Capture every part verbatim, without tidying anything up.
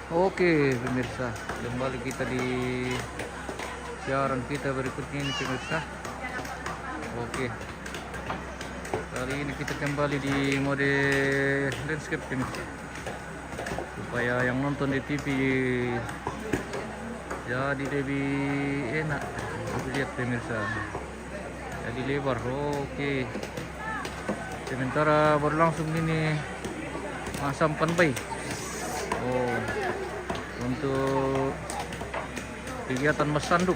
Oke, pemirsa, kembali kita di siaran kita berikutnya ini, pemirsa. Oke, kali ini kita kembali di mode landscape, pemirsa, supaya yang nonton di T V jadi lebih enak untuk lihat, pemirsa. Jadi lebar. Oke, sementara baru langsung ini masang panbai. Oh, untuk kegiatan masanduk.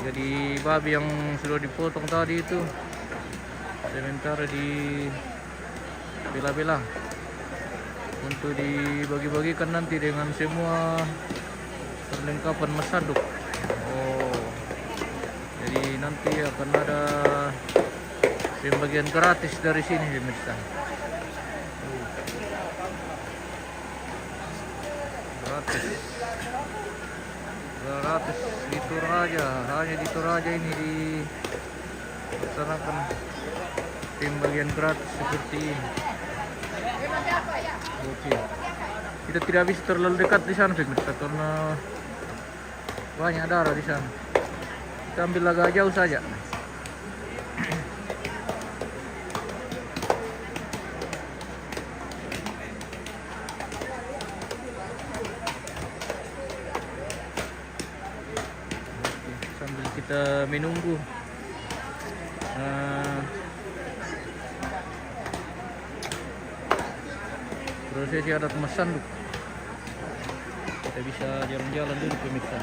Jadi babi yang sudah dipotong tadi itu sementara di bela-bela untuk dibagi-bagikan nanti dengan semua perlengkapan masanduk. Oh, jadi nanti akan ada pembagian gratis dari sini, pemirsa. Gratis. Gratis di Toraja, hanya di Toraja ini dilaksanakan pembagian gratis seperti ini. Oke. Kita tidak bisa terlalu dekat di sana, pemirsa, karena banyak darah di sana. Kita ambil agak jauh saja. Oke, sambil kita menunggu, eh, prosesi adat masanduk, kita bisa jalan-jalan dulu, pemirsa.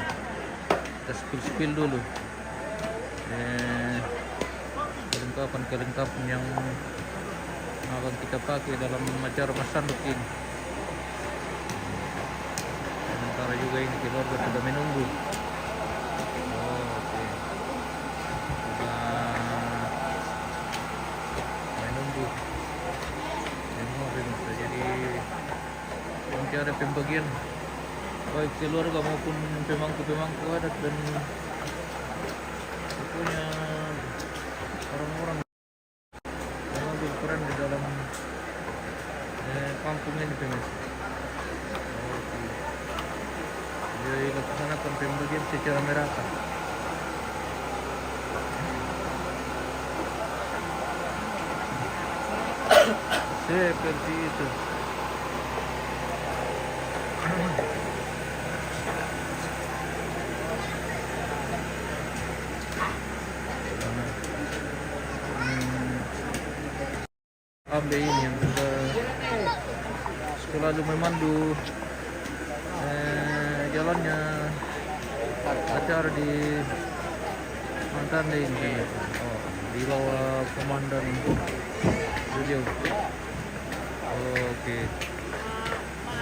Kita spill-spill dulu. Eh, kelengkapan-kelengkapan yang akan kita pakai dalam acara masanduk ini. Sementara juga ini keluarga sudah menunggu. Oh, oke. Sudah menunggu. Semua sudah jadi nanti ada pembagian baik keluarga maupun pemangku-pemangku adat dan pokoknya orang-orang yang ambil peran di dalam, eh, kampung ini, pemirsa. Oke. Jadi laksanakan pembagian secara merata. Seperti itu. Hmm. Ambil ini yang sudah sekolah lu memandu, eh, jalannya acara di Mantande ini. Oh, di bawah komandan beliau. Oke.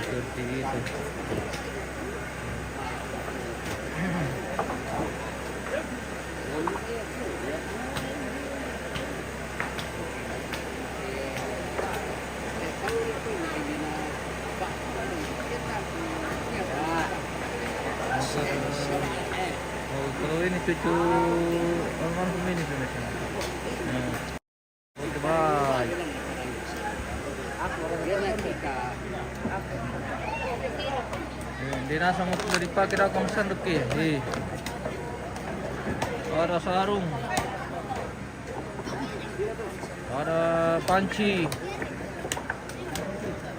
Seperti itu. Oh, kalau ini cucu almarhum ini, pemirsa. Nah. Oke, baik. Eh, dia nasa mau sudah dipakai dah, kamu sanduk ke. Eh. Ada sarung. Ada panci.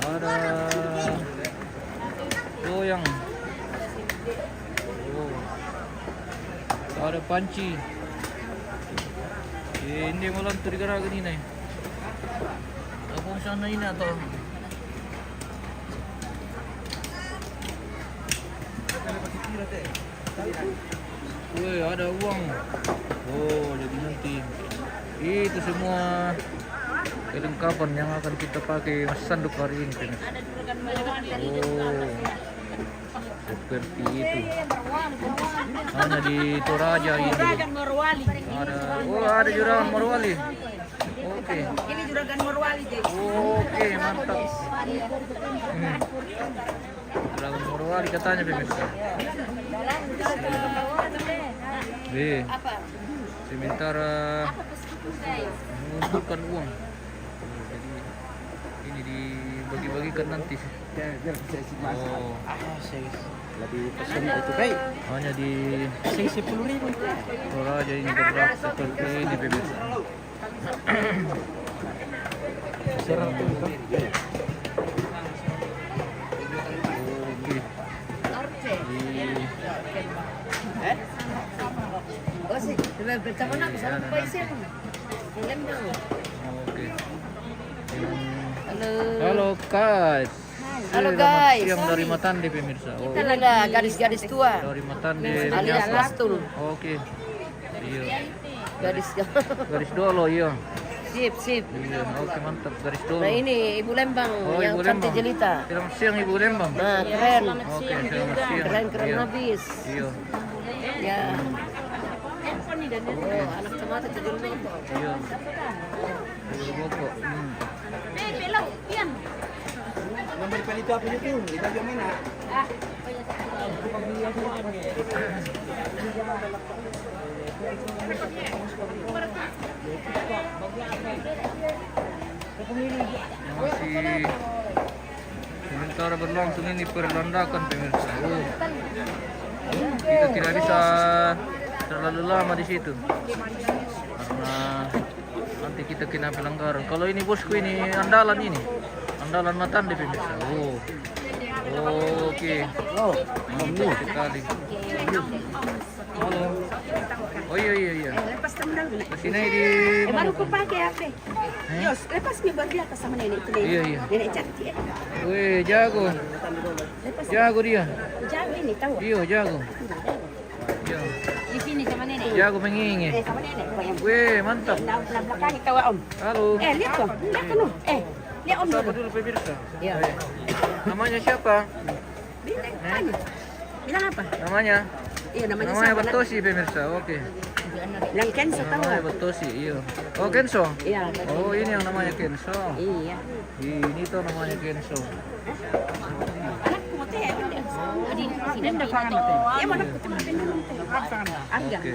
Ada goyang. Oh. Ada panci. Eh, ini malam tu digaragan ini. Apa sana ini atau? Woi, ada uang. Oh, jadi nanti itu semua kelengkapan yang akan kita pakai sanduk hari ini, pemirsa. Oh, seperti itu. Hanya di Toraja ini. Ada, oh, ada juragan Morowali. Oke. Ini juragan Morowali, Jay. Oke, mantap. Hmm. Juragan Morowali katanya, pemirsa. Eh, sementara mengumpulkan uang. Jadi, ini dibagi-bagikan nanti. Oh. Lebih pesen itu, Bay. Hanya di Toraja ini berlaku seperti ini, pemirsa. Oke. Di Oh, sih. Oke. Halo. Halo, guys. Halo, guys. Siang dari Matande, pemirsa. Oh. Ini ada gadis-gadis tua. Dari Matande. Alias Lastul. Oke. Iya. Gadis. Gadis Dolo, iya. Sip, sip. Iya, oke, mantap. Gadis Dolo. Nah, ini Ibu Lembang. Oh, yang Ibu cantik Lembang. Jelita. Selamat siang, Ibu Lembang. Nah, keren. Oke, selamat siang. Keren, keren habis. Iya. Ya. Oh, anak kemana tuh dulu? Iya. Dulu bokok. Hmm. Nomor pelita apa itu? Kita juga mana? Masih sementara berlangsung ini perlandakan, pemirsa. Oh. Kita tidak bisa terlalu lama di situ karena nanti kita kena pelanggaran. Kalau ini bosku, ini andalan ini. Andalan Matande, pemirsa. Oh. Oke. Oh, mantap sekali. Halo. Oh, iya, iya, iya. Kasih naik di mana? Baru ku pakai H P. Yos, lepas mi buat dia sama nenek itu, nenek. Iya, iya. Nenek cantik, ya. Weh, jago. Lepas. Jago dia. Jago ini, tahu. Iya, jago. Iya. Di sini sama nenek. Jago mengingi. Eh, sama nenek. Weh, mantap. Nah, belakang kita, Om. Halo. Eh, lihat tuh. Lihat tuh, Om. Eh, lihat Om dulu. Dulu, pemirsa. Iya. Namanya siapa? Bilang, tanya. Bilang apa? Namanya? Iya, namanya siapa? Namanya Batosi, pemirsa. Oke. Bilang Kenso tahu. Namanya Batosi, iya. Oh, Kenso? Iya. Oh, ini yang namanya Kenso. Iya. Ini tuh namanya Kenso. Anakku mati ya, udah. Ini udah kangen mati. Iya, mana aku tuh makan dulu. Arga. Oke.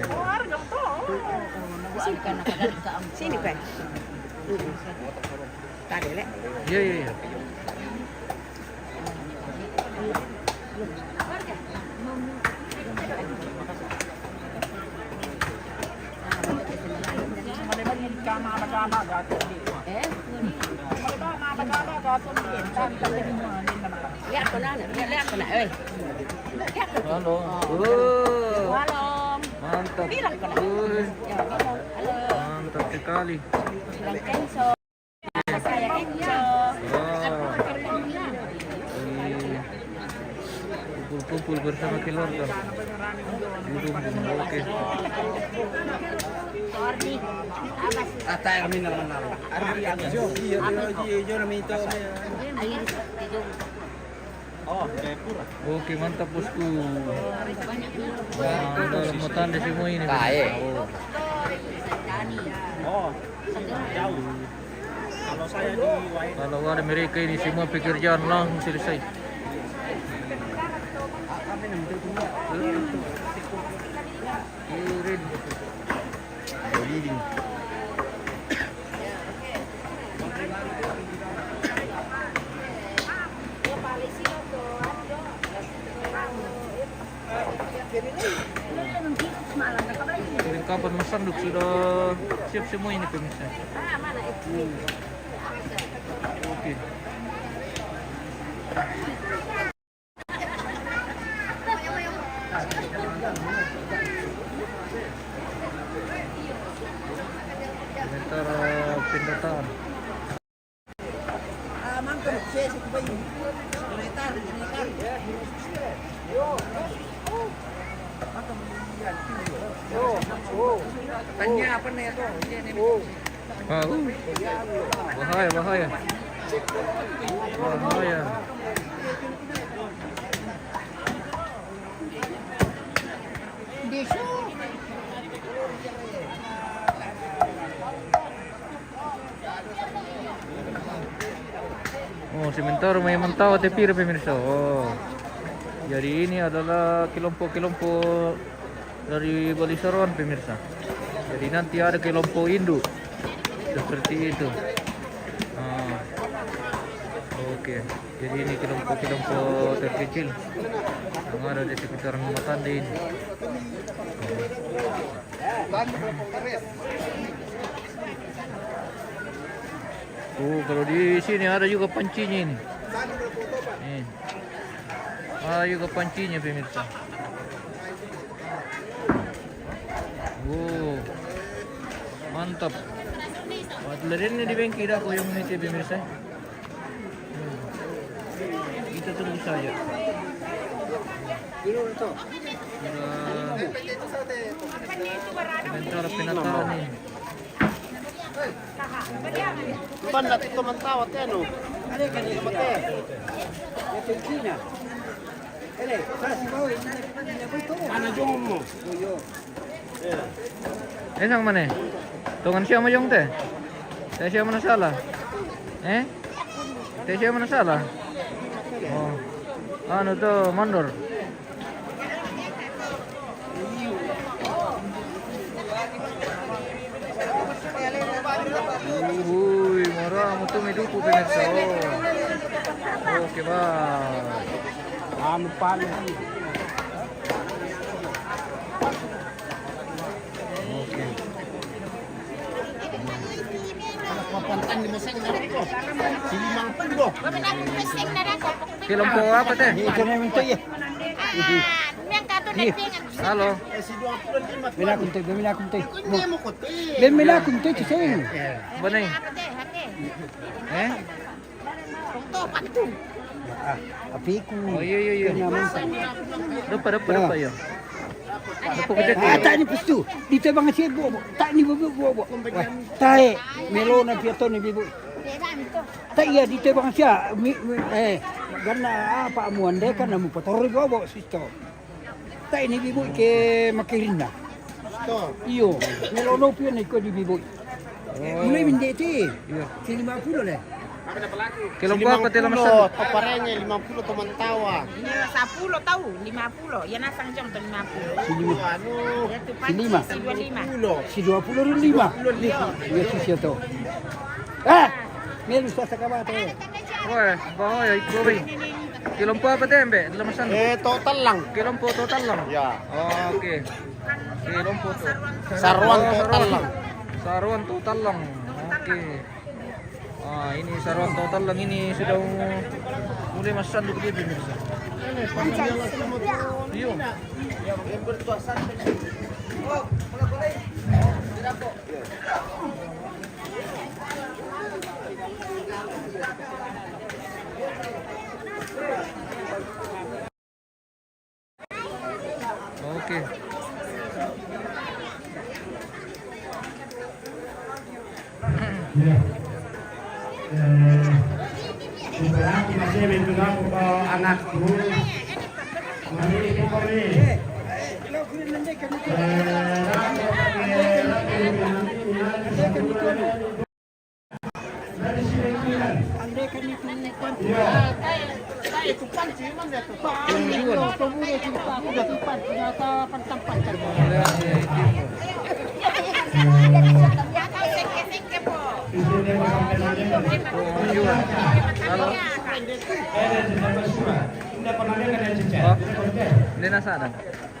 Sini, Pak. Tadi, Lek. Iya, iya, iya. Lihat ko na, lihat, lihat ko na, eh. Lihat ko. Halo. Oh. Halo. Mantap. Bilang ko na. Uy. Ya, halo. Halo. Mantap sekali. Bilang Kenso. Saya Kenso. Wah. Ini kumpul-kumpul bersama keluarga. Duduk, oke. Atay kami naman naroon. Yo, yo, yo, yo, namito. Ayun, dito. Oke, mantap, bosku. Wah, ada lemutan di semua ini. Kae. Oh. Kalau ada mereka ini semua pekerjaan langsung selesai. Keren. Perlengkapan masanduk sudah siap semua ini, pemirsa. Oke. Sementara pendataan. Tanya apa nih tuh? Ini, ini. Ah, uh. Bahaya, bahaya. Bahaya. Oh, sementara main mantau tapi, pemirsa. Oh. Jadi ini adalah kelompok-kelompok dari Bali Saroan, pemirsa. Jadi nanti ada kelompok induk seperti itu. Ah. Oke. Jadi ini kelompok-kelompok terkecil yang ada di sekitaran Matandin. Oh, kalau di sini ada juga pancinya ini. Nih. Ada juga pancinya, pemirsa. Oh, mantap. Wah, leren ni di bengki dah ko yung miti, pemirsa. Hmm. Kita tunggu saja. Sudah sementara penataan ini. Banda tu teman tawat ya, no? Ada kan dia pakai? Ya, tu Cina. Ele, kasi bawa ini, ini apa itu? Mana jomo? Yo, yo. Eh, sang mana? Tungan siya mo yung te? Te siya mo na sala? Eh? Te siya mo na sala? Oh. Ano to, mandor? Uy, mura mo to, may duko, pemirsa, oh. Okay ba? Ano pa? Okay. Papantan ni Maseng na rin ko. Si limang pulo. Kilang po apa, te? Ito na yung tayo. Halo. Mina kunti, mina kunti. Hindi mo kuti. Mina kunti, kasi. Banay. Eh? Ah, apiku. Oh, iyo, iyo, iyo. Kaya naman. Rupa, rupa, rupa, iyo. Rupa ko dyan, iyo. Ah, tayo ni pustu. Dito bang siya bobo? Tayo ni bobo, bobo. Wah, tayo. Melona piyato ni bibo. Tayo iya, dito bang siya? Mi, mi, eh, gana apa amuan deka na mo patori bobo, sisto. Tayo ni bibo ke makirinda. Iyo, melona piyo na iko di bibo. Mulai mendeti. Iyo. Si lima puluh le. Kilang po apa, te, lamas? Lima puluh, taparenge, lima puluh, teman tawa. Iya, sepuluh tahu, lima puluh. Ya, nasang jam tu lima puluh. Si lima. Anu. Ya, tu panci, si dua lima. Si dua puluh rin lima. Iya, si siya to. Ah! Melu sa sakabate. Weh, bahoy, ay, kobe. Kilang po apa, te, embe? Lamasan. Eh, total lang. Kilang po, total lang. Ya. Oh, okay. Kilang po to. Saruan, oh, total lang. Saruan total lang. Okay. Ah, ini saruan total lang ini sudah mulai masanduk dia, pemirsa. Iyo. Okay. Ya. Eh, supaya aku masih menunggu aku ke anakku. Mari, mari. Eh, Oh, hindi na sana.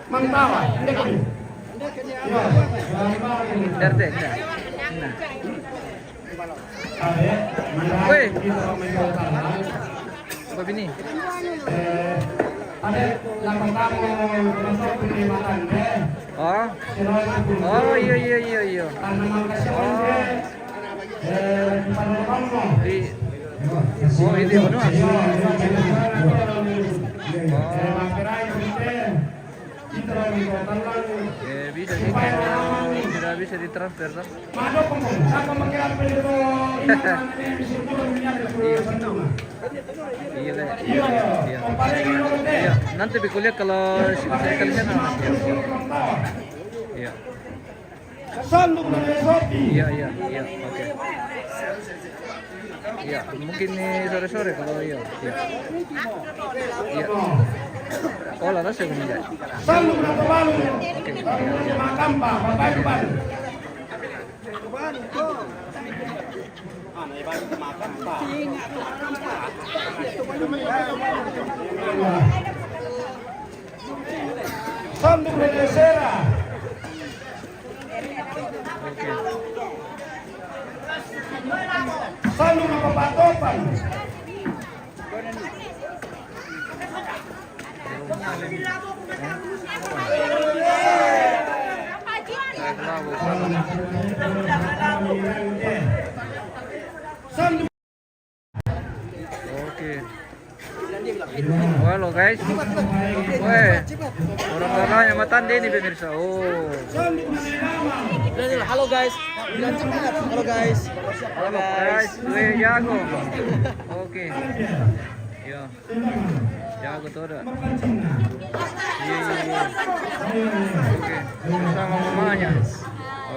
Mantawa, hindi kami. Derde, hindi. Hindi. Weh. Apa ini? Oh. Oh, iyo, iyo, iyo, iyo. Oh. Di, oh, ini benar. Oh. Eh, bisa sih, kalau tidak bisa ditransfer, toh. Iya. Iya, Le. Iya. Iya. Nanti bi kuliah kalau si bisa kalian. Iya. Iya, iya, iya. Oke. Iya, mungkin ini sore-sore kalau iya. Iya. Iya. Oh, lah, saya meninggal. Oke. Iya, iya. Sanduk Bendesera. Sanduk Papatopan. Oke. Halo guys. Weh, orang galanya matande ini pemirsa. Oh. Halo guys. Halo guys. Halo guys. Weh, jago. Oke. Ya. Jago tuh ada. Iya, iya, iya. Oke. Sama mamanya.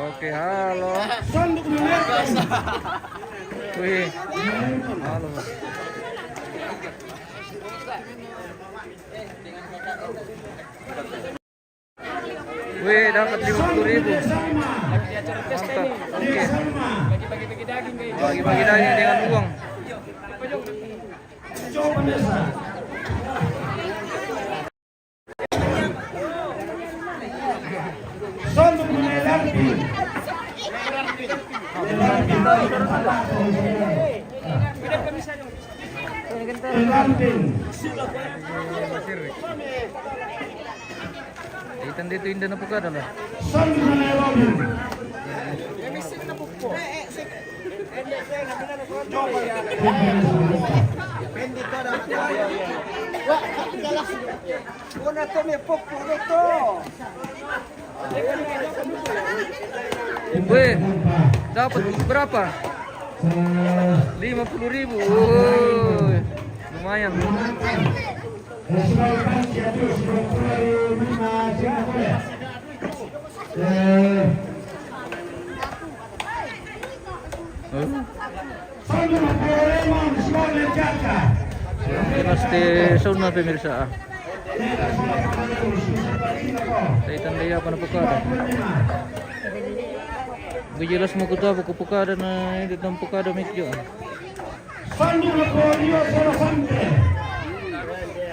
Oke, halo. Wih. Halo. Wih, dapat lima puluh ribu. Mantap. Oke. Bagi-bagi daging dengan uang. Sanduk Menelarpi. Menelarpi. Itan dito inda na pagkada lah. Sanduk Menelarpi. Weh, dapat berapa? Lima puluh ribu. Woi, lumayan. Pasti sauna pemirsa. Saya tanda ya apa na pagkada. Jelas mau kutu apa ku pagkada na itu tang pagkada mik jo. Sanduk na podio solo sante.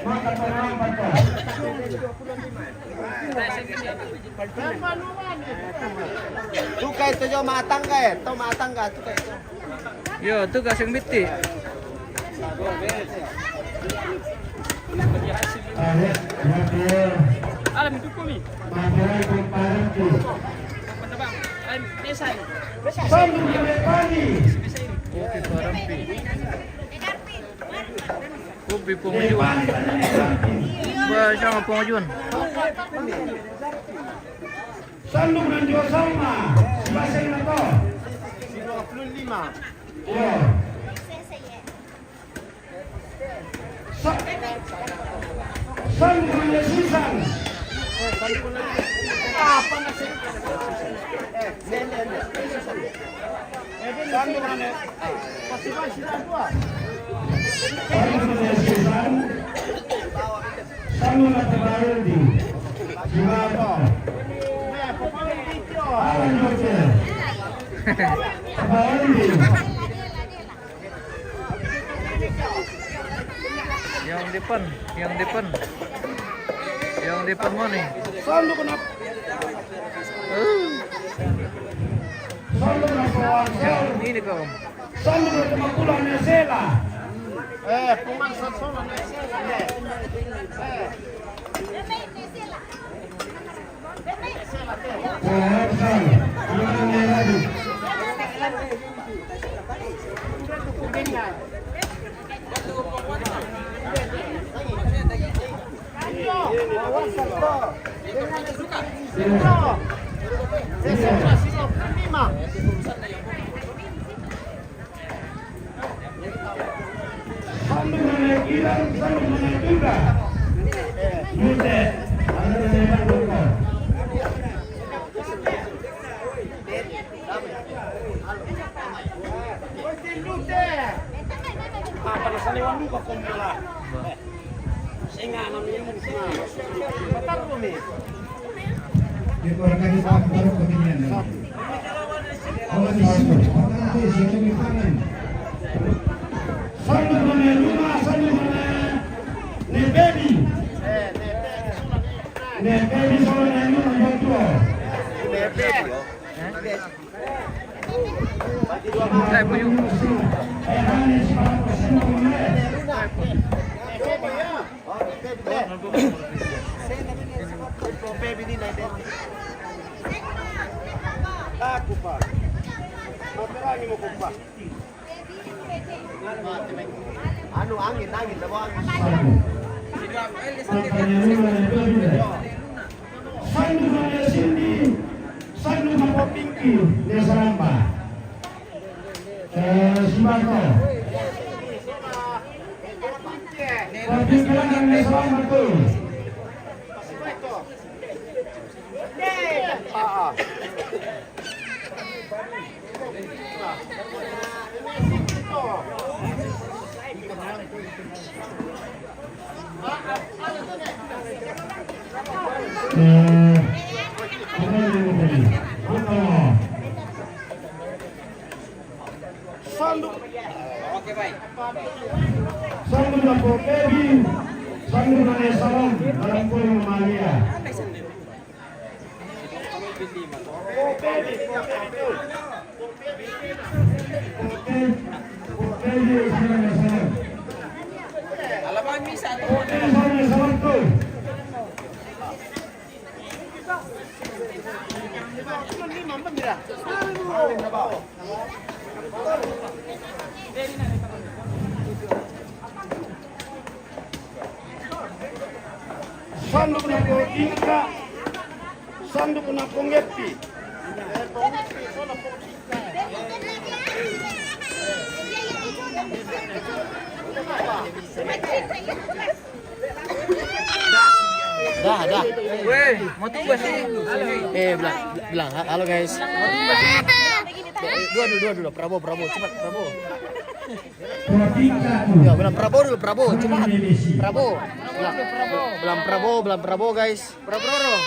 Maka terlambat. Tukai tu jo matang kai, tu matang kai tukai tu. Yo, tu kasing biti. Alam itu kumi. Alam desa ini. Oke, parampi. Kopi pengajuan. Ba, sama pengajuan. Sanduk dan juga sama. Sebelas lima. Dua puluh lima. Ya. Sa-, sanduk dan Susan. Yang depan, yang depan. Yang depan mana? Sanduk kenapa? Eh. Sanduk kenapa? Yang ini kau. Sanduk kenapa pulang Nya Sela? Eh, pemangsa sono Nya Sela. Eh. Baby. Ne baby solo ne nuna jotuo. Aku pa. Maperangi mo ko pa. Anu angin, angin, na angin. Sandu na Cindy, sandu na Popinki, dia salamba. Eh, Simarto. Popinki lang dia salamba tu. Eh, apa yang mau tadi? Apa? Sandu. Sandu na Pokebi, sandu na Nesalam, dalam poin Maria. Pokebi, Pokebi. Pokebi, sandu na Nesalam. Alaman misa tu. Pokebi, sandu na Nesalam tu. Sandu na Pokebi, sandu na Pongepi. Dah, dah. Weh, mau tunggu sih. Eh, bilang, bilang, ha-, halo guys. Dua dulu, dua dulu. Prabowo, Prabowo, cepat, Prabowo. Ya, bilang Prabowo dulu, Prabowo, cepat. Prabowo. Bilang, bilang Prabowo, bilang Prabowo, guys. Prabowo.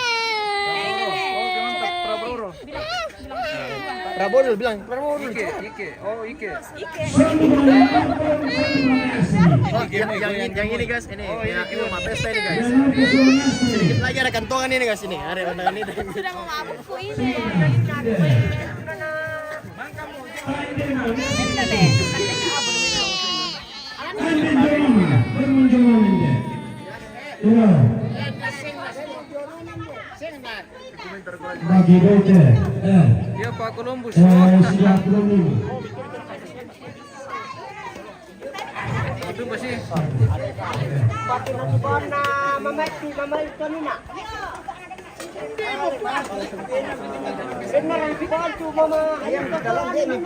Oke, mantap, Prabowo. Prabowo dulu bilang, Prabowo dulu. Ike, Ike. Oh, Ike. Oh, yang, yang ini, yang ini, guys, ini. Oh, ini, ini, ini. Rumah pesta ini, guys. Sedikit lagi ada kantongan ini, guys, ini. Ada kantongan ini. Sudah mau mabuk ku ini. Ini deh. Bagi Roger. Eh. Dia Pak Columbus. Eh, siap Columbus. Itu masih. Pakai nasi warna mama itu, mama itu ni nak. Benar, itu bantu mama. Ayam kepala ni nak.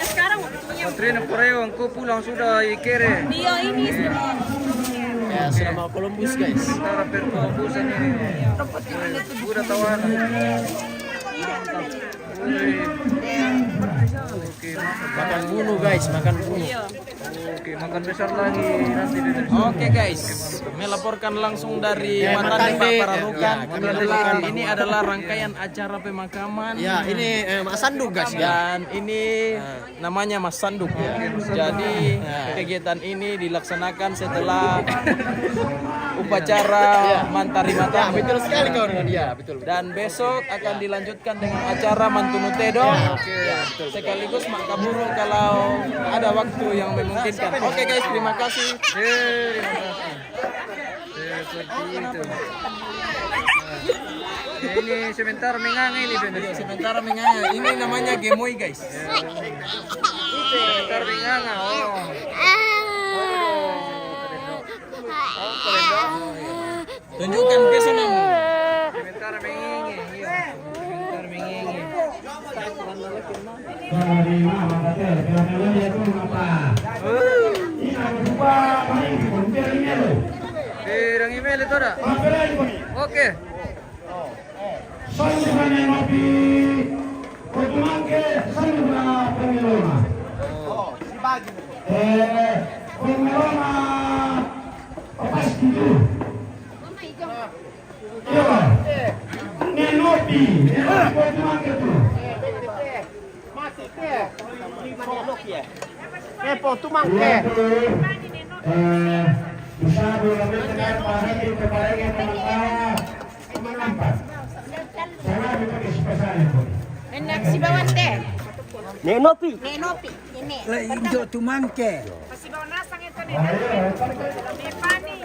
Sekarang waktunya. Antrian Korea, engkau pulang sudah, Ikere. Dia ini sudah mau. Ya, sudah mau Columbus, guys. Sementara per Columbus ini. Udah tawaran. Oke, makan. Makan bunu, guys, makan bunu. Iya. Oke, makan besar lagi nanti di sini. Oke, guys, melaporkan langsung dari Matande, Matande, Pak Pararukan. Ya, kami melaporkan bahwa ini adalah rangkaian acara pemakaman. Ya, ini, eh, Mak Sanduk, guys, ya. Dan ini namanya Mas Sanduk. Ya. Jadi, ya, kegiatan ini dilaksanakan setelah upacara mantari matang. Ya, betul sekali, kawan-kawan. Ya, betul, betul. Dan besok akan dilanjutkan dengan acara Mantunutedo. Ya, betul, betul. Sekaligus Mak Kaburu kalau ada waktu yang memungkinkan. Oke, guys, terima kasih. Eh, terima kasih. Seperti itu. Nah, ini sementara menganga ini, Ben. Iya, sementara menganga. Ini namanya gemoi, guys. Ya. Sementara menganga, oh. Tunjukkan pesonamu. Sementara menganga, iya. Sementara menganga. Dari mana, Pak? Dari mana dia tuh, apa? Ini ada dua main di Colombia ini, loh. Eh, orang email itu ada. Apa lagi, Pak? Oke. Sanduk na Mapi, Kotumangke, sanduk na Pomelona. Eh, Pomelona, pas gitu. Iya, Pak. Pepo, tu mangke. Enak si bawante. Nek Nopi. Nek Nopi. Ini. Le injo tu mangke. Masih bawa nasang itu nih. Nek Pani.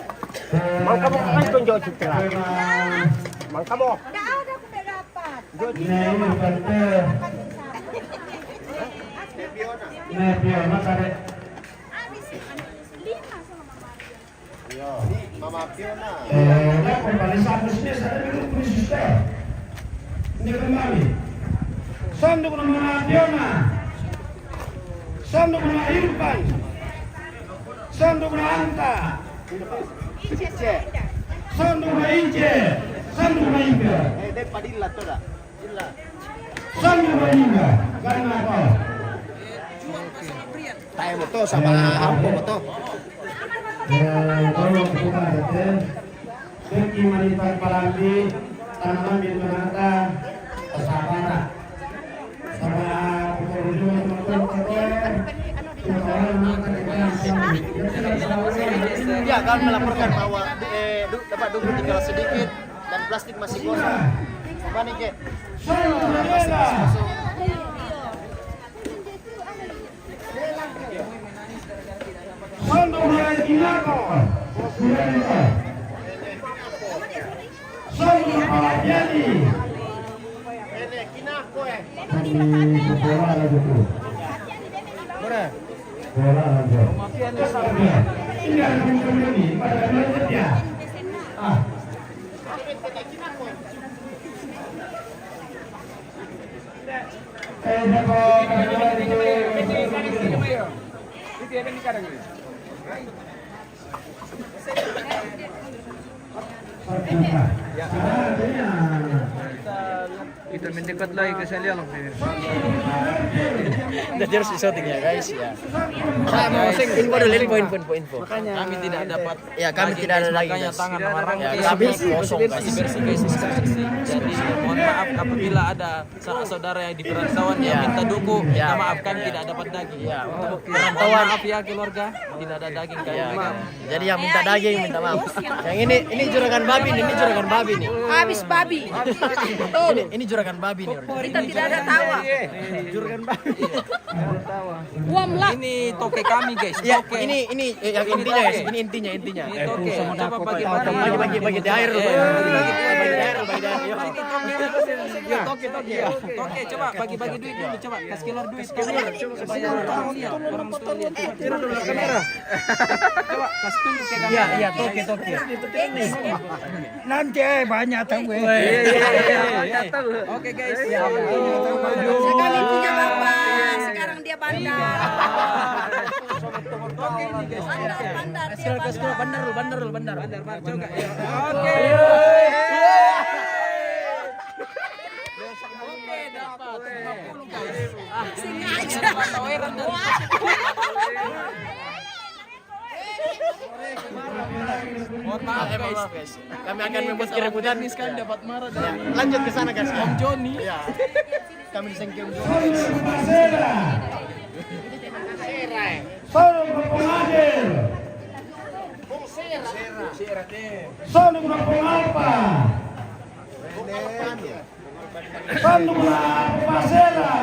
Mangka mo kan konjo citra. Mangka mo. Nggak ada, aku nggak dapat. Ini, ini, Tante. Nek Piona kare. Habis, lima sama Mama. Iya. Mama Piona. Eh, ya, kembali satu sini, saya dulu punya suster. Ini kembali. Sanduk nama Mama Piona. Sanduk nama Irfan. Sanduk nama Anta. Cek. Sanduk nama Ince. Sanduk nama Ince. Eh, dek Padilla, tuh dah. Sandro Baninga, ganna ko. Tae mo to, sama ambo mo to. Eh, tolong buka, eh. Beki manita palambi, tanaman di mata, sabara. Sama pukul tujuh, teman-teman, teman-teman. Ya, kami melaporkan bahwa, eh, du-, dapat duduk tinggal sedikit. Dan plastik masih kosong. Mana, Kek? Plastik masih kosong. Kita mendekat lagi ke saya lihat. Jadi harus disyuting ya, guys, ya. Info dulu, info, info, info, info. Kami tidak dapat. Ya, kami tidak ada daging, guys. Makanya tangan sama rangke. Ya, kami kosong, guys. Bersih, bersih, guys. Jadi, mohon maaf apabila ada sanak saudara yang di perantauan yang minta duku, minta maaf, kami tidak dapat daging. Ya, untuk perantauan. Mohon maaf ya, keluarga, tidak ada daging kami pegang. Jadi yang minta daging minta maaf. Yang ini, ini juragan babi nih, ini juragan babi nih. Habis babi. Ini, ini juragan babi nih. Kita tidak ada tawa. Juragan babi. Uang lah. Ini toke kami, guys. Ya, toke. Ini, ini, eh, yang ini intinya, toke. Guys. Ini intinya, intinya. Ini toke. Coba bagi-bagi. Bagi-bagi, bagi di air, eh, bagi-bagi. Bagi di air, bagi di air. Ini toke. Iya, toke, toke. Iya, toke, coba bagi-bagi duit dulu, coba. Kasih keluar duit, kasih keluar. Coba, coba, coba, coba. Orang tua lihat. Coba, kasih tunjuk ke kamera. Iya, iya, toke, toke. Nanti, eh, banyak tahu, eh. Iya, iya, iya, iya, iya, tahu. Oke, guys. Iya, iya, iya. Sekali punya bapak, sekarang dia bandar. Bandar, bandar, dia bandar. Bandar, bandar, bandar. Bandar, bandar, bandar. Oke. Oke, dapat lima puluh, guys. Sengaja. Dapat taweran dari Mohon maaf, guys. Kami akan membuat keributan. Ini sekarang dapat marah dari Om Joni. Iya. Kami disengke Om Joni. Solo berpengadir. Solo berpengadir. Sanduk na pasela.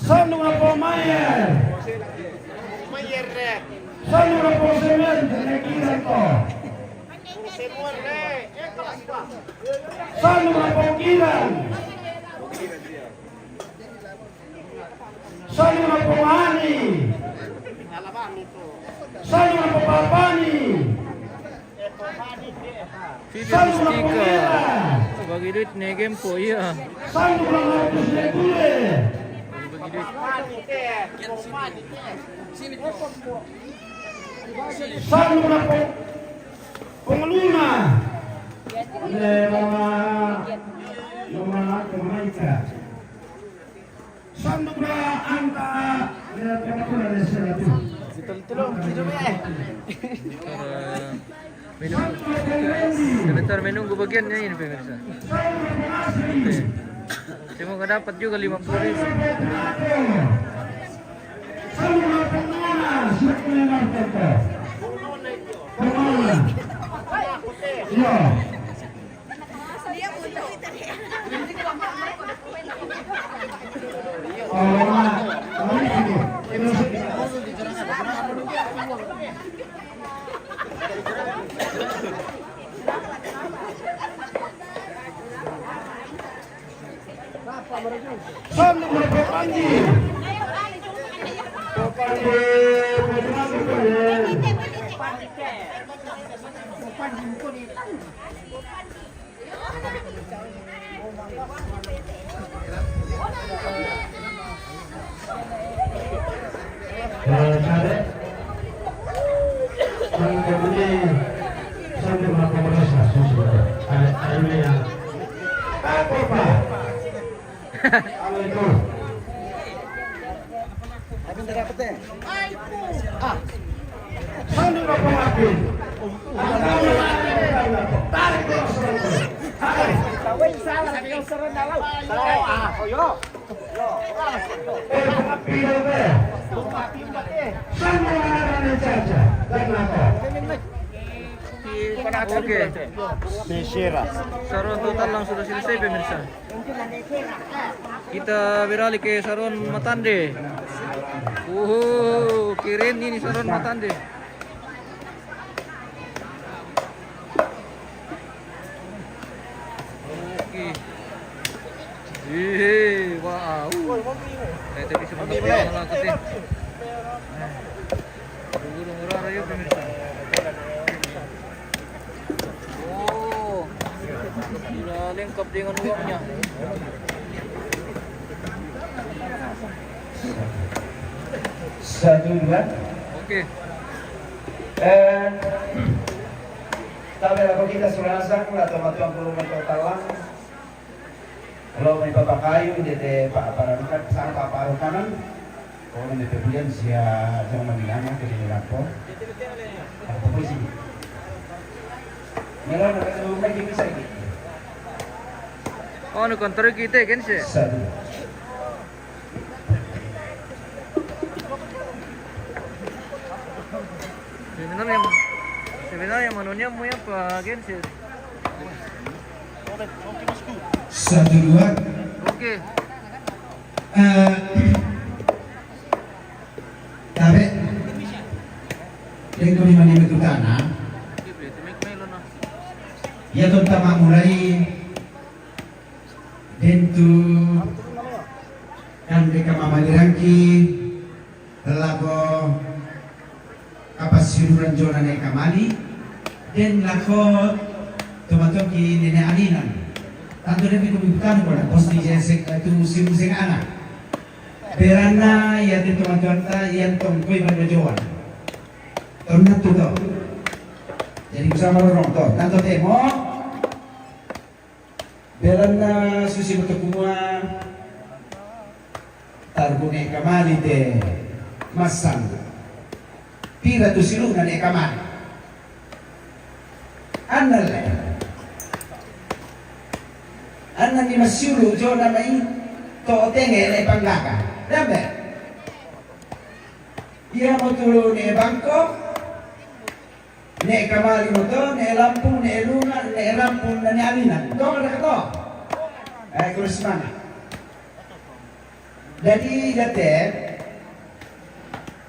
Sanduk na pemayer. Sanduk na posemen, nekiran to. Sanduk na pokiran. Sanduk na pomani. Sanduk na popapani. Philip Stika. Bagi duit nih game po, iya. Bagi duit. Sanduk na po-, pengeluna. Mama, mama, mama Ika. Sanduk na anta, ya, pura-pura na sila tu. Betul-betul, eh. Menunggu. Sebentar menunggu bagiannya ini, pemirsa. Oke. Semoga dapat juga lima puluh ribu. Iya. Sanduk berapa panji? Panji, panji, panji. Eh, Sare. Yang kedua, sampai berapa berasa, susu? Ada, ada yang, apa, Pak? Apa itu? Tarik terus. Hai. Oke. Saron total lang sudah selesai, pemirsa. Kita beralih ke saron Matande. Wow, keren ini saron Matande. Oke. Hehe, wow. Eh, tapi sebentar, mulai. Dulu dong, orang rayu, pemirsa. Oh, sudah lengkap dengan uangnya. Satu, dua. Oke. Eh, tapi kalau kita sudah rasa, kalau teman-teman belum mentotalan, kalau main papa kayu, dia teh pa-, apa, apa, apa, apa, kanan. Oh, ini pembelian sia, jangan bilang ya, ke dia lapor. Apa pun sih? Mira, nak kata rumah kita bisa gitu. Oh, nu kontrol kita kan sih? Satu. Sebenarnya, sebenarnya manunya mau apa, genset? Satu, dua. Oke. Eh, tabe. Yang kelima, lima tutana. Ya, tonta mulai. Dentu kan deka mamalirangki lako kapasiduran jona ne kamali, den lako tomatoki nene alinan. Tantu depe kumiputan kona posti jesek tu simuseng ana. Berana ya te tomatoanta yang tongkoi bando joan. Tonna tu to. Jadi bersama rorong to. Tantu temo. Belanna susi matokumua targune kamali te massang. Pira tu siluna ne kamali. Annalle. Anna ni massiulu jona mai to tenge ne panggaka. Dambe. Iya mo tulu ne bangko. Ne kamali mo to, ne lampung, ne lunga, ne rampung, ne alina. To ada to. Eh, kurus mana? Jadi date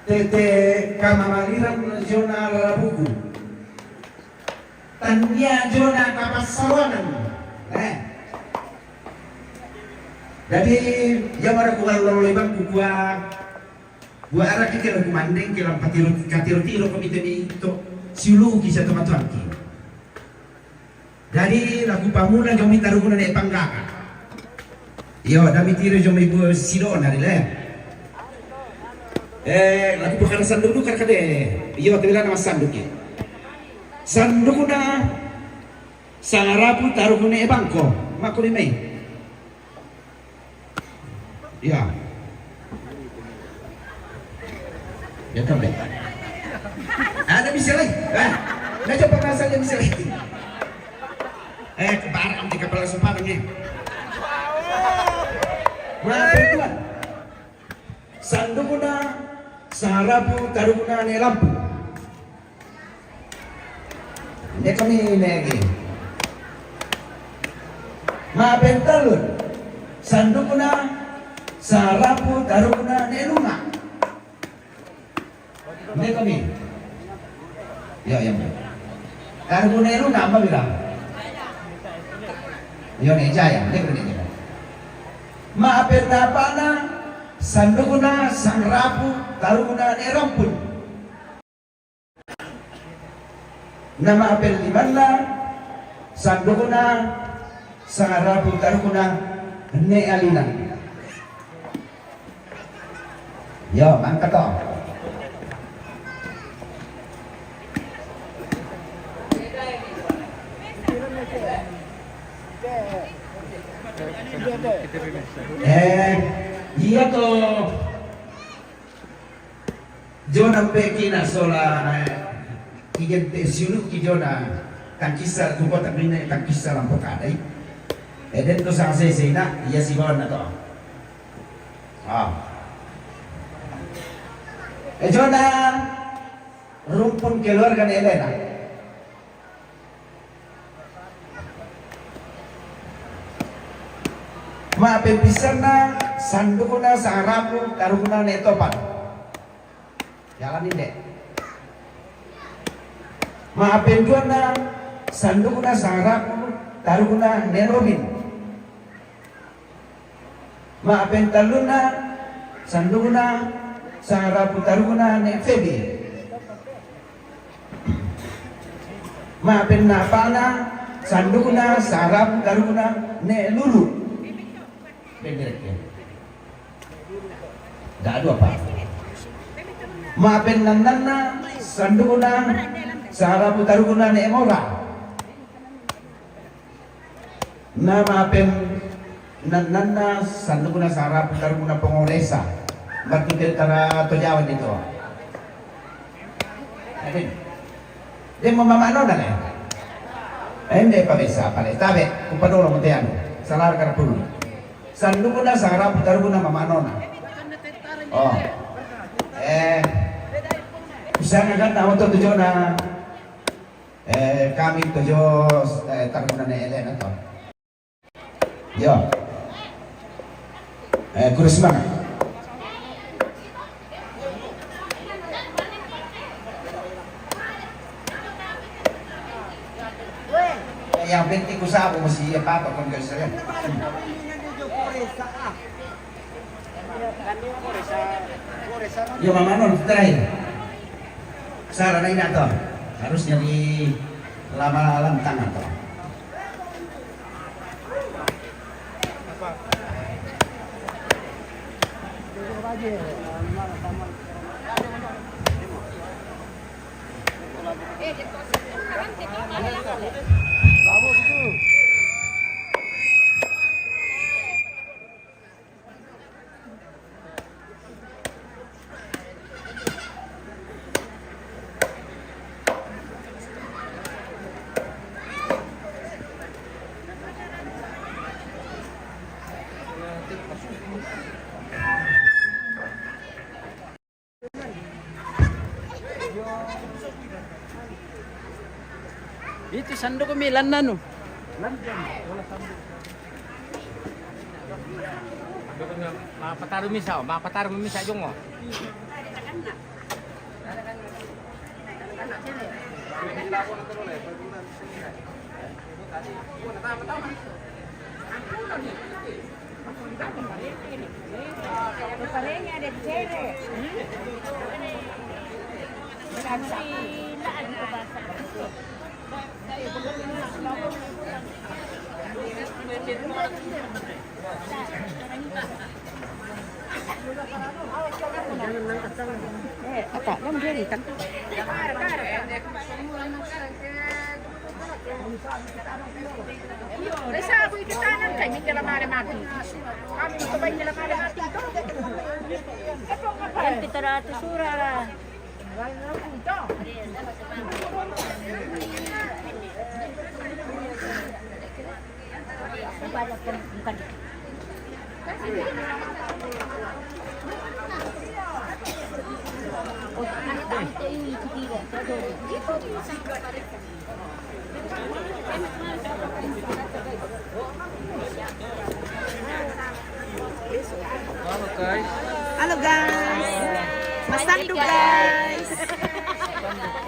tete kamamaliran jona lalabuku. Tania jona kapassawanan. Eh. Jadi ya mara kuwallo lebang kukua. Buara ki kira kumandeng kira patiro katiro tiro ko miteni to siulu ki sa tomatuangki. Jadi laku pamuna jomi taruguna ne panggaka. Iyo, dami tiro jomi bu sidona rile. Eh, laku pakara sanduku kar kade. Iyo, tebila nama sanduki. Sandukuna sangarapu tarugune bangko. Makuri mai. Ya. Ya, tambe. Ada bisa lagi. Eh. Naja pernah saja bisa. Eh, barang di kepala sumpah ini. Wah, tuan. Sandukuna, sarapu, tarukuna, ne lampu. Nde kami negi. Ma pentalun. Sandukuna, sarapu, tarukuna, ne lunga. Nde kami. Yo, yo. Tarukuna, ne lunga, apa bilang? Yo, ne jaya, nde kami ne jaya. Ma pennapana, sandukuna, sarapu, tarukuna, ne rampun. Nama apel limanna, sandukuna, sarapu, tarukuna, ne alina. Yo, mangkat to. Eh, iya to. Jona mpe kina sola, eh, igente siulu ki jona tangkisa tu kota mine tangkisa lampu kadai. Eden tu sang sese ina, iya si bona to. Ah. Eh, jona rumpun keluarga ne Elena. Ma pempisanna, sandukuna, sarapu, tarukuna, ne topan. Jalan inde. Ma penduanna, sandukuna, sarapu, tarukuna, ne robin. Ma pentallunna, sandukuna, sarapu, tarukuna, ne febi. Ma pennapana, sandukuna, sarapu, tarukuna, ne lulu. Penderekke. Dadu apa? Ma pennannanna, sandukuna, sarapu, tarukuna, ne mora. Nama pen nan nanna sandukuna sarapu tarukuna pengoresa. Batu tentara to Jawa itu. Amin. Dia mau mama nona le. Ende pabesa pale tabe kupadolo mutean. Salar karapulu. Sandukuna sarapu tarukuna mama nona. Oh. Eh. Usanga kan nama to tujona. Eh, kami tujuh, eh, taruna ne Elena to. Yo. Eh, kurus mana? Eh, yang penting ku sabu masih apa apa kon gak saya. Yo, mama non terakhir. Salah na ina to. Harusnya di lama lantang to. Itu sandok mi lannanu. Ma pataru misa, ma pataru misa jongo. Eh, apa? Yang dia ni kan? Resa aku itu tanam kayak minta lama ada mati. Kami itu baik lama ada mati itu. Yang kita ratus surah. Halo guys. Halo guys. Masandu guys.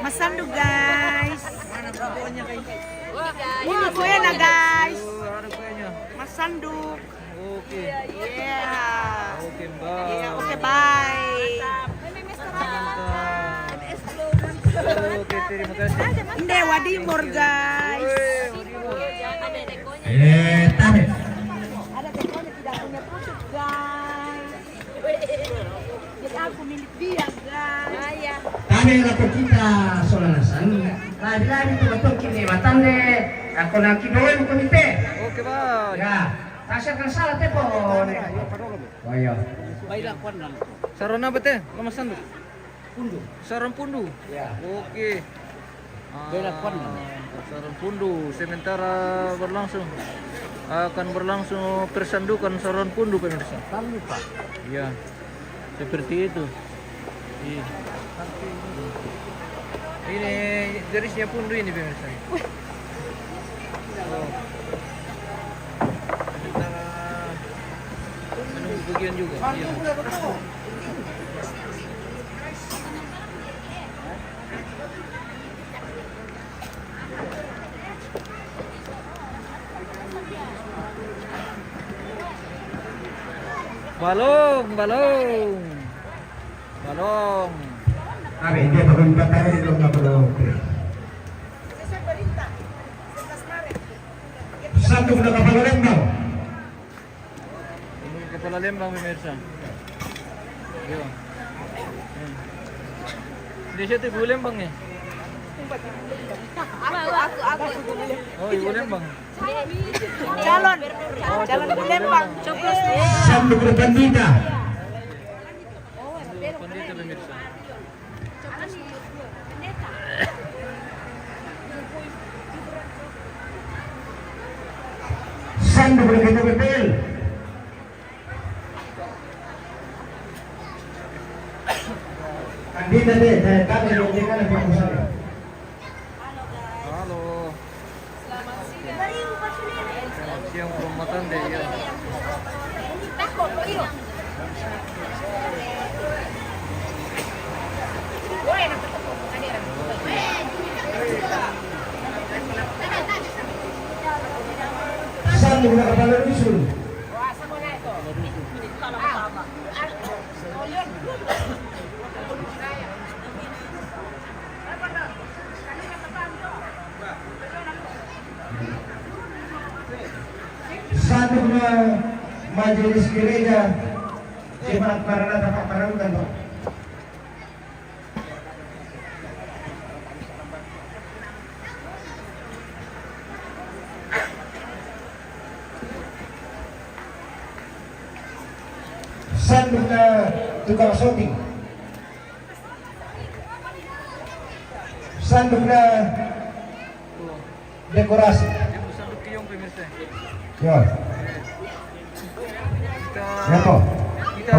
Masandu guys. Ini kuenya guys. Masandu. Oke. Iya. Oke, bye. Iya, oke, bye. Oke, terima kasih. Nde wadimor, guys. Eh, tabe. Ada tekonya tidak punya pucuk, guys. Jadi aku milik dia, guys. Tabe la kita sola nasan. Lagi-lagi tu betul kini matan de. Aku nak kidoin komite. Oke, bye. Ya. Tasir kan salah telepon. Oh iya. Baiklah, kuan dan. Saron apa teh? Lo masandu? Pundu. Saron pundu? Ya. Oke. Baiklah, kuan dan. Ah, saron pundu. Sementara berlangsung, akan berlangsung persandukan saron pundu, pemirsa. Jangan lupa. Iya. Seperti itu. Iya. Ini jerisnya pundu ini, pemirsa. Oh. Sementara menunggu bagian juga. Iya. Balong, balong. Balong. Abe, dia balong, balong. Satu kena kapal lembang. Ini kepala Lembang, pemirsa. Yo. Hmm. Indonesia itu ibu Lembang ya? Aku, aku, aku. Oh, ibu Lembang. Calon. Oh, calon ibu Lembang. Coblos. Sambut ke pandita. Pandita, pemirsa. Sanduk udah kita betul. Kandida deh, saya tanya dong, dia kan lebih besar. Halo. Selamat siang, Bro Matande, ya. Satu kena kepala dusun. Satu kena majelis gereja Jemaat Maranatha Pak Pararukan, Pak. Sandukna tukang syuting. Sandukna dekorasi. Yang besar dukiyong, pemirsa. Ya. Kita, ya, toh. Kita,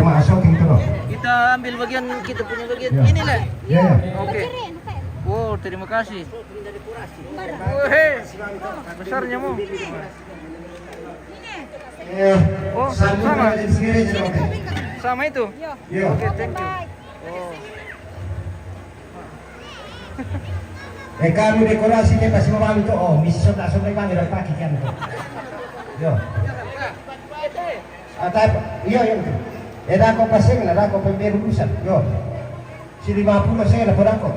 kita ambil bagian, kita punya bagian. Ya. Inilah. Ya, ya. Oke. Wow, terima kasih. Wih, besarnya mau. Eh, oh, sama. Sama itu? Ya. Oke, thank you. Oh. Eh, kami dekorasi ke pasi mau bang itu. Oh, misi sudah sudah kami dapat pakai kan itu. Yo. Atap, iya, iya, betul. Eh, dah kau pasang lah, dah kau pemberi urusan. Yo. Si lima puluh saya lah, kau dah kau.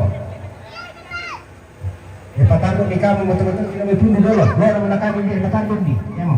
Eh, patanduk di kamu betul-betul, kita berpundu dulu. Lo orang mana kami di patanduk di. Ya, mau.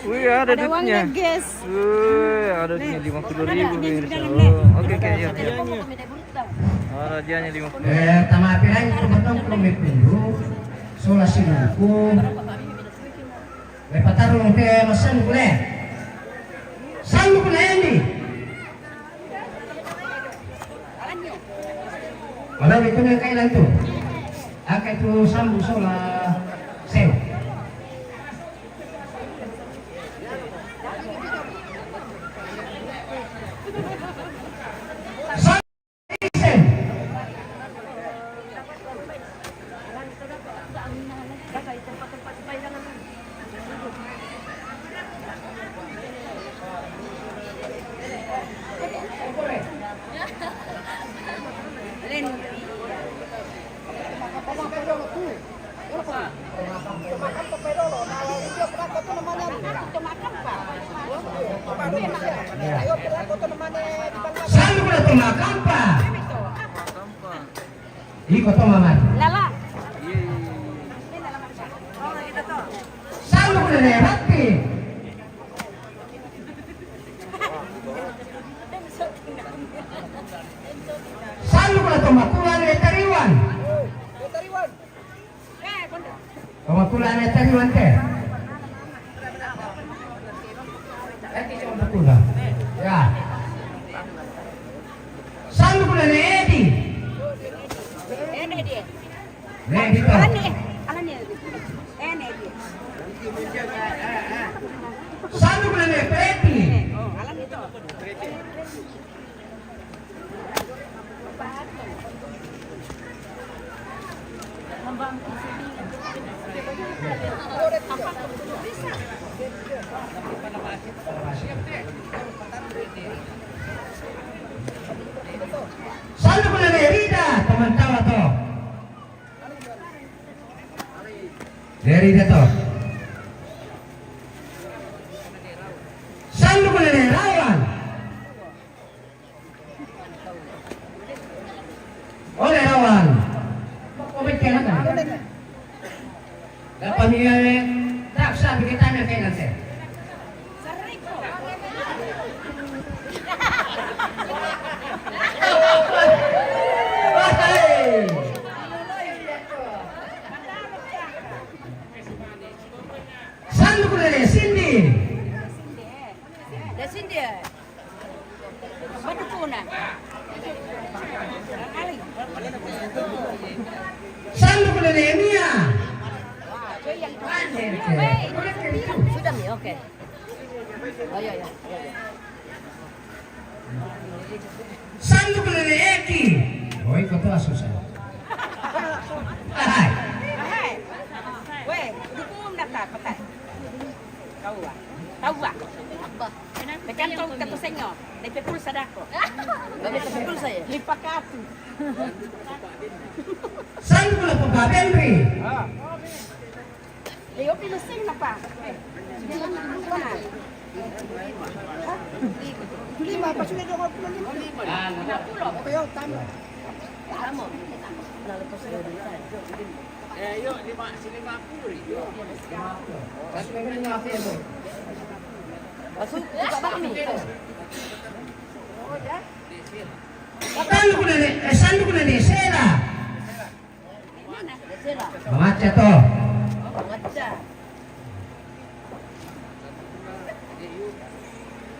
Wih, ada duitnya. Guys. Wih, ada duitnya lima puluh ribu, pemirsa. Oh, oke, oke, iya, iya. Oh, rajanya lima puluh. Eh, tama pirang itu bertongkrong itu. Sola sinuku. Lepatar lo ke masan gue. Sandu kuna endi. Wala itu yang kailan tu. Aka itu sambu sola seu. Sambu seu. Sandu kuna toma kampa. Iko toma mari. Lala. Sandu kuna ne mati. Sandu kuna toma kula ne tariwan. Toma kula ne tariwan te. Eki toma kula. Ya. Sandu kuna ne edi. Ne edi to. Sandu kuna ne preti. Sandu kuna ne Rida, teman tawa to. Ne Rida to. Sandu kuna ne Rawan. Ole Rawan. Ko bete na ka. Dapat ni, eh, tak sa kita na kaya na. Sandu kuna ne Cindy. Da Cindy. Sandu kuna ne Mia. Sudah mi, oke. Oh, iya, iya. Sandu kuna ne Eki. Oi, kotoa susah. Hai. Hai. Weh, dukung data, patai. Tahu ah. Tahu ah. Apa? Tekan kau kata senyo. Depe pulsa dako. Babe, tapi pulsa ya? Lipa katu. Sandu kuna papa Benri. Ah. Leo pino sing apa? Lima apa sudah dua puluh lima? Lima puluh. Oke, yo, tambah. Tambah. Eh, yo, lima, si lima puluh, yo. Masuk, buka bakmi. Sandu kuna ne, eh, sandu kuna ne Sela. Maca to.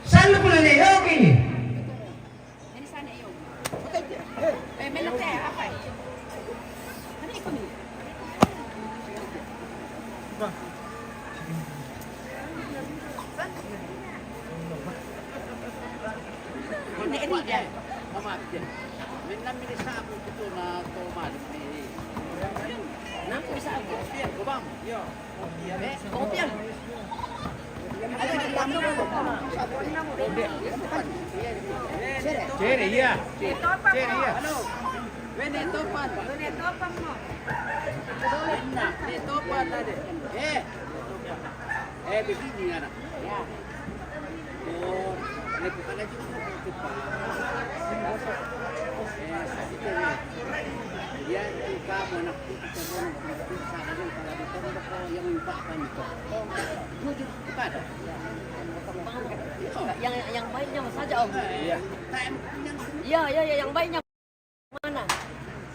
Sandu kuna ne Yogi. Ne'e Rida. Mama, dia. Menang ini sabu betul na to mali. Nang bisa aku. Dia, gobang. Iya. Eh, kopi yang. Ada di dalam. Cere, iya. Cere, iya. Halo. Wene topan. Wene topan mo. Nah, ini topan ada. Eh. Eh, begini anak. Ya. Oh, ini bukan aja. Eh, sakit ya. Dia suka Yang, yang baiknya saja, Om. Iya. Iya, iya, iya, yang baiknya mana?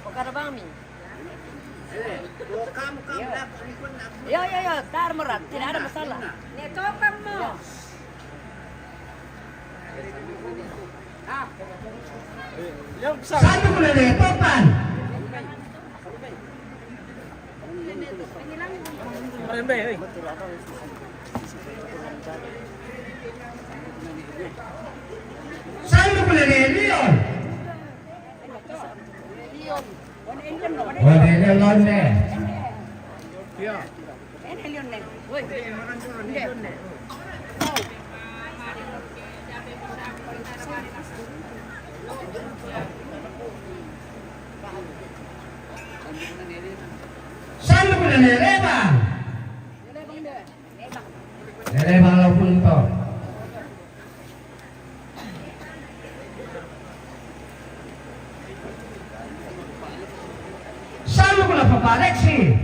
Oh, kada bami. Iya, iya, iya, tar merat, tidak ada masalah. Nih, topan mo. Iya. Satu kena deh, topan. Satu kena deh, Leon. Wah, dia londe. Iya. Sanu kuna nereba. Nereba lo punto. Sanu kuna Papa Alexi.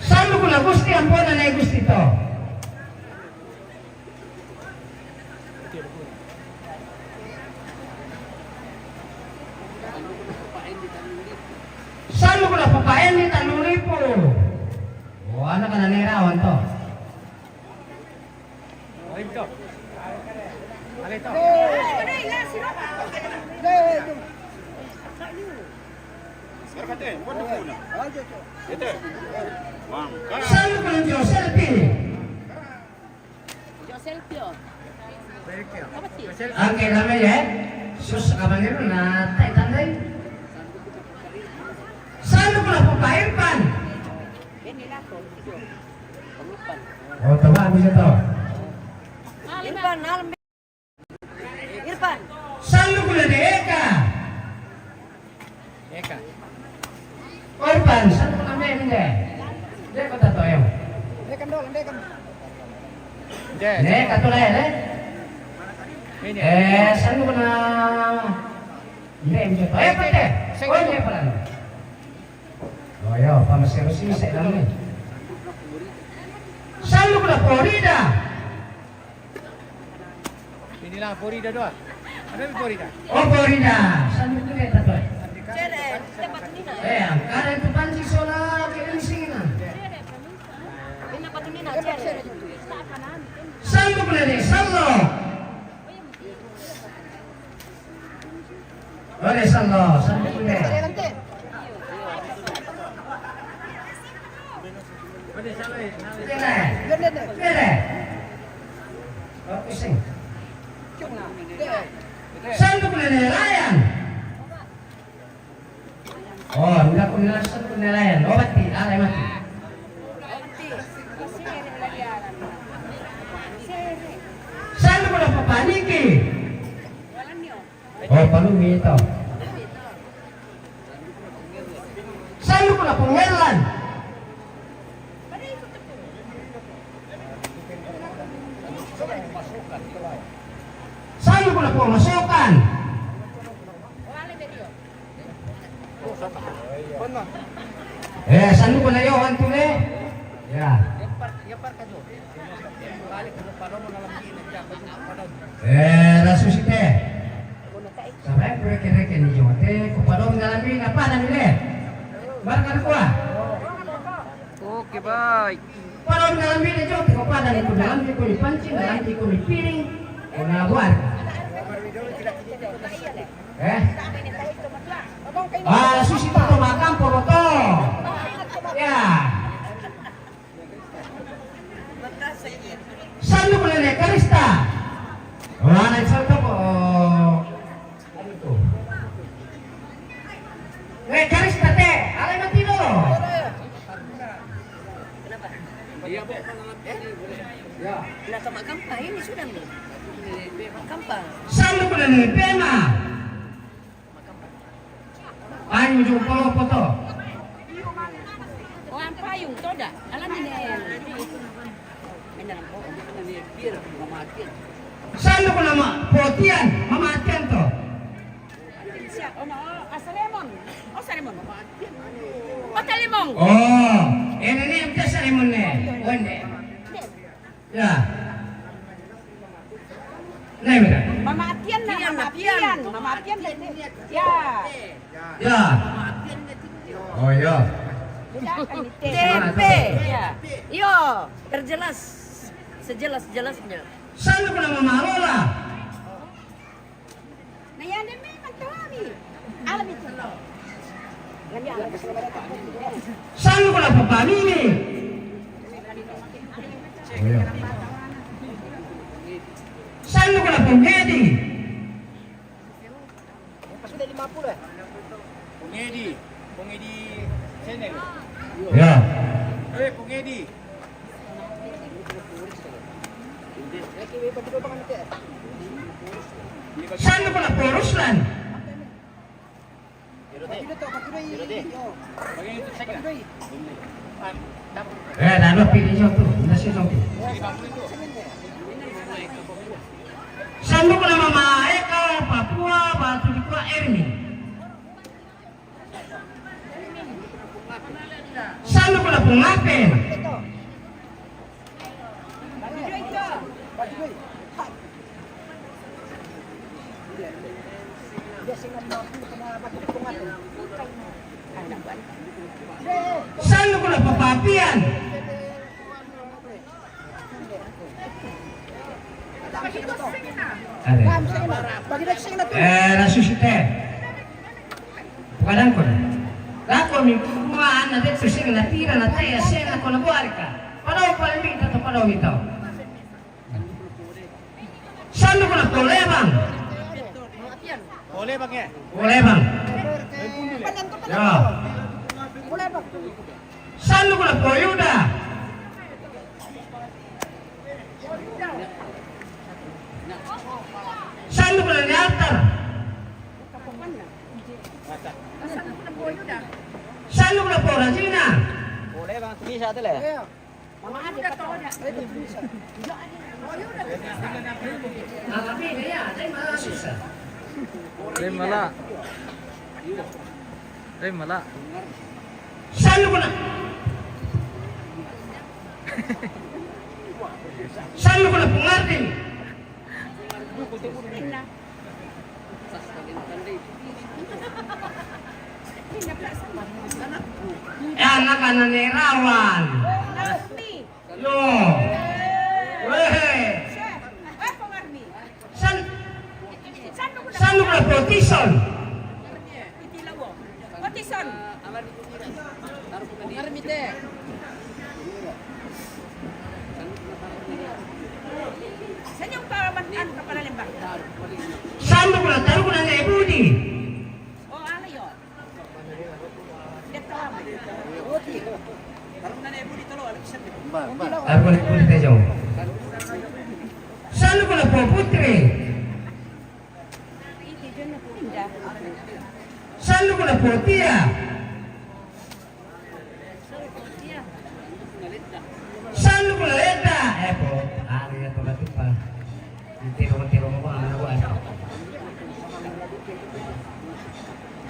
Sanu kuna Gusti, ampona na Gusti to. Sanu kuna Papa Endi Tanuripu. Oh, anak kana nerawan to. Sanu kuna Joselpi. Oke, dame ya. Sus, kapanero na tai tandai. Sanu kuna Papa Irfan. Oh, coba bisa to. Irfan, Irfan. Sanu kuna de Eka. Eka. Irfan, sanu kuna me nde. De kota to yo. De kan dol, de kan. De. De kata le, de. Ini. Eh, sanu kuna. Nde, nde. Eh, pate. Oh, nde pala. Oh, yo, pa masero si sa ilang ni. Sanu kuna Florida. Inilah Florida doa. Ada di Florida. Oh, Florida. Sanu kuna tato. Eh, angkara itu panci sola kiri sini na. Sanu kuna ni, salo. Ole, salo, salo, salo. Bele. Bele. Oke, sing. Sanduk nene layan. Oh, nda kuna sanduk nene layan. Oh, bati, ala mati. Sanduk kuna Papa Niki. Oh, palumi to. Sanduk kuna Pung Herlan. Sanduk kuna Pung Masokan. Eh, sanduk kuna yo antu le. Ya. Eh, rasu site. Sabai ku reke-reke ni jote, ku padom dalam ni, apa dan ni le? Barang ada kuah? Oke, baik. Padom dalam ni jote, ku padan ku dalam ni, ku ni panci, dalam ni ku ni piring, ku na buat. Eh? Ah, susi to makan poroto. Ya. Sanduk nene Karista. Wala salta po. Anu tu. Nene Karista te, ale mati dulu. Iya, Bu. Ya. Nah, ke Mak Kampa ini sudah, Mi. Mak Kampa. Sanduk nene Pema. Payu jumpa foto. Toda, alam ini. Sandu ku na Mama Potian, Mama Atian to. Siap, oh, no, oh, Salemon. Oh, Salemon. Kota Limong. Oh, ini nih, kita Salemon nih. Wende. Ya. Nih, mira. Mama Atian, nah, Mama Atian. Mama Atian, ya. Ya. Oh, ya. Tempe. Ya. Yo, terjelas. Sejelas-jelasnya. Sandu ku na Mama Lola. Na yande memang tawami. Alam itu. Sandu ku na Papa Mimi. Sandu ku na Pungedi. Sudah lima puluh, eh? Pungedi. Pungedi channel. Ya. Eh, Pungedi. Sandu ku na Poruslan. Eh, lalu pilih satu, nasi satu. Sandu ku na Mama Eka, Papua, Batu di Kua Ermi. Sandu ku na Pungape. Sandu ku na Papapian. Ada. Eh, rasu site. Bukan angkon. Lako mi kuma ana de tu sing na tira na taya sena kona buarika. Padau paling minta to padau mitau. Sandu ku na Polebang. Polebang ya? Polebang. Ya. Sandu ku na Poyuda. Sandu ku na Nialtar. Sandu ku na Porajina. Polebang bisa tu le. Dai mala. Dai mala. Sandu ku na. Sandu ku na Pungardi. Anak-anak nerawan. Yo. Weh. San, sandu ku na Potison. Potison. Sandu ku na Taru ku na Nebudi. Oh, ala yo. Aku boleh pun kita jauh. Sandu ku na Poputri. Sandu ku na Potia. Sandu ku na Leta. Eh, po, ari ya tola tupa. Tiro, tiro mo ba?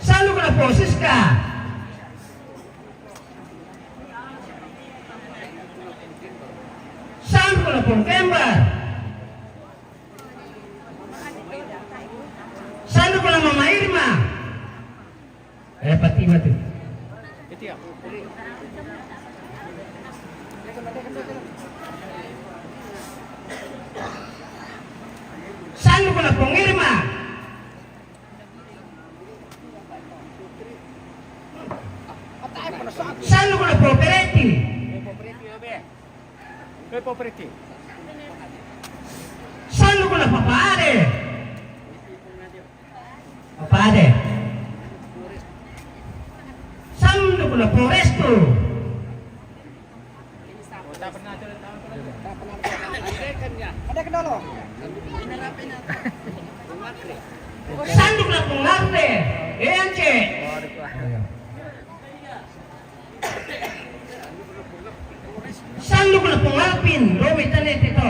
Sandu ku na Posiska. Sandu ku na Pongkembar. Sandu ku na Mama Irma. Eh, pati mati. Sandu ku na Pongirma. Sandu ku na Popereti. Sandu ku na Papaade. Papaade. Sandu ku na Porestu. Sandu ku na Pungarte. Ence. Pin, domi tanete to.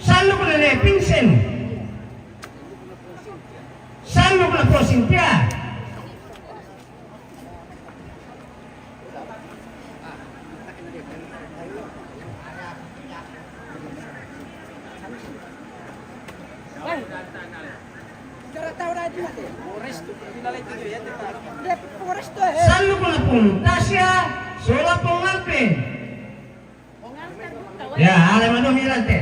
Sandu kuna ne Pinsen. Sandu kuna po Sintia. Sandu kuna pung Tasia, sola pung Alpen. Ya, ale mano mirante.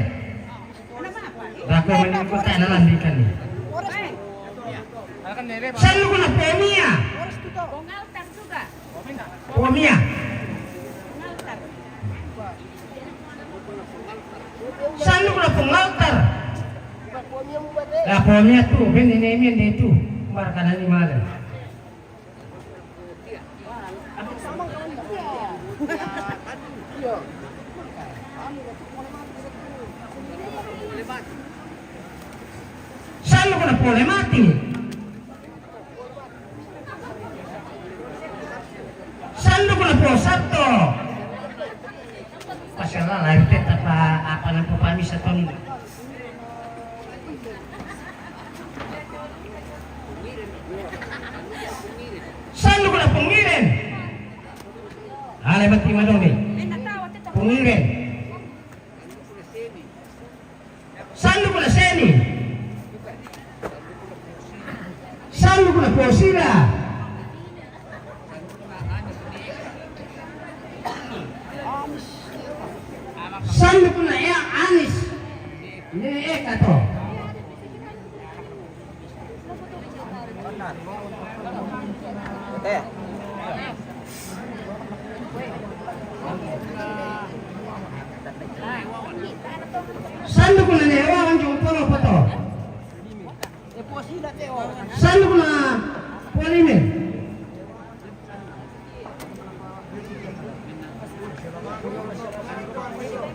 Rako mani kota na lambi kani. Sandu kuna po Mia. Po Mia. Sandu kuna po Altar. Ya, po Mia tu, ben ini, ini, ini tu. Barkanani male. Sandu kuna pole mati. Sandu kuna po Sato. Pasal lah, live teta pa apa nang po pami Sato ni. Sandu kuna pungiren. Ale mati madomi. Pungiren. Sandu kuna Seni. Sandu kuna po Sila. Sandu kuna ya Anis. Ni eka to. Sandu kuna ne wa anjo polo poto. Sandu kuna po Lime.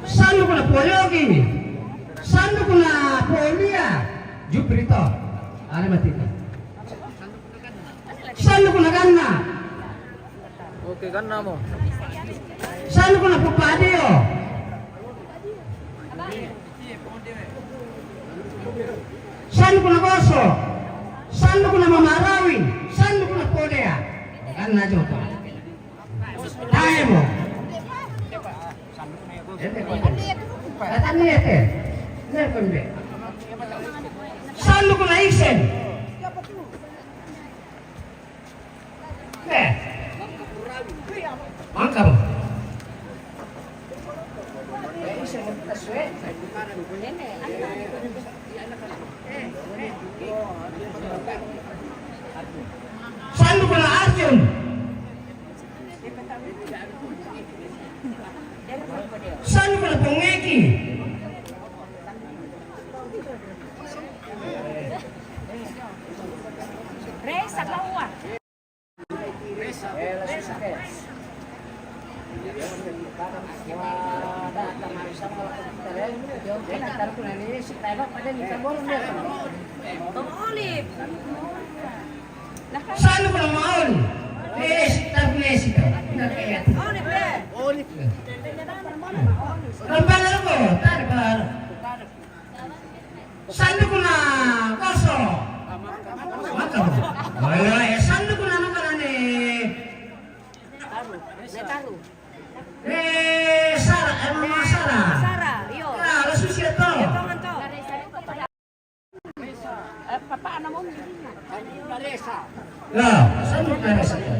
Sandu kuna po Yogi. Sandu kuna po Mia. Juprito. Ale mati. Sandu kuna Ganna. Oke, Ganna mo. Sandu kuna po Padio. Sandu kuna Koso. Sandu kuna Mama Rawi. Sandu kuna po Dea. Ganna joto. Tae mo. Ete ko. Kata ni ete. Ne ko mbe. Sandu kuna Isen. Eh. Mangkam. Sandu kuna Arjun. Sandu kuna Pongeki. Resa kaua. Bang Olive. Sandu kuna Maoli. Nesi, tapu nesi to. Olive. Olive. Kampala ko, tari pa. Sandu kuna Koso. Maka. Oyo, eh, sandu kuna maka nani. Eh, Sara, eh, Mama Sara. Sara, iyo. Ya, lo susi to. Iyo, tongan to. Eh, papa ana mo. Ya, sandu kuna Sara.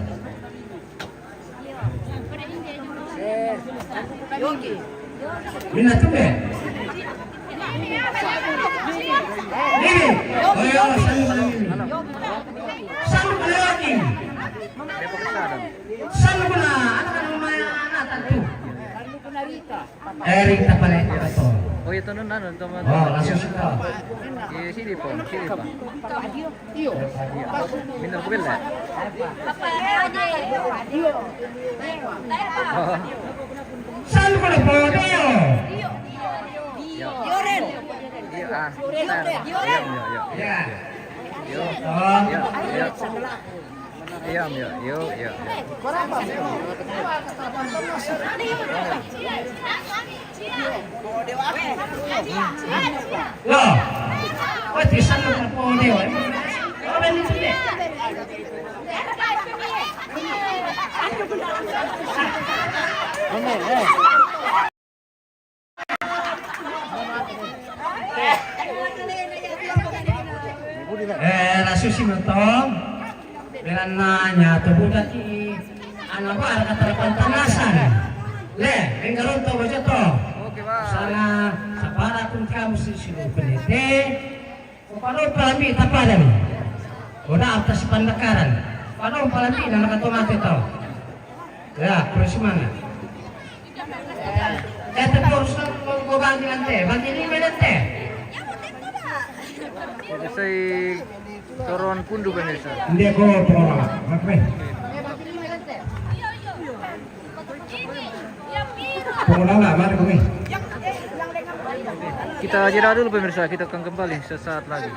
Yogi. Mina tume. Ini. Oyo, sandu kuna ini. Sandu kuna Yogi. Sandu kuna anak-anak mama, anak tantu. Eri tapale to. Oh, ito nun, ano, ito mo. Oh, langsung suka. Eh, sini po, sini po. Minum ko pila. Sandu kuna po Deo. Diam, ya, ya. Ya. Yo. Om. Ya, ya. Diam, ya. Yo, ya, ya. Yo. Wati sana na po de wa. Apa ni tu de? Eh, la susi matong. Belananya to budak i ana bara kata pantanasan. Le, enggaron to baca to. Sana sapara kun kamu si silu penete. Ko paro palambi tapadan. Ko da atas pandakaran. Paro palambi na nakato mate to. Ya, terus mana? Eh, tapi harus mau bagi nanti, bagi lima nanti. Jadi saya turun pundu pemirsa. Dia ko pengelola, oke. Pengelola, mana kami? Kita jeda dulu pemirsa, kita akan kembali sesaat lagi.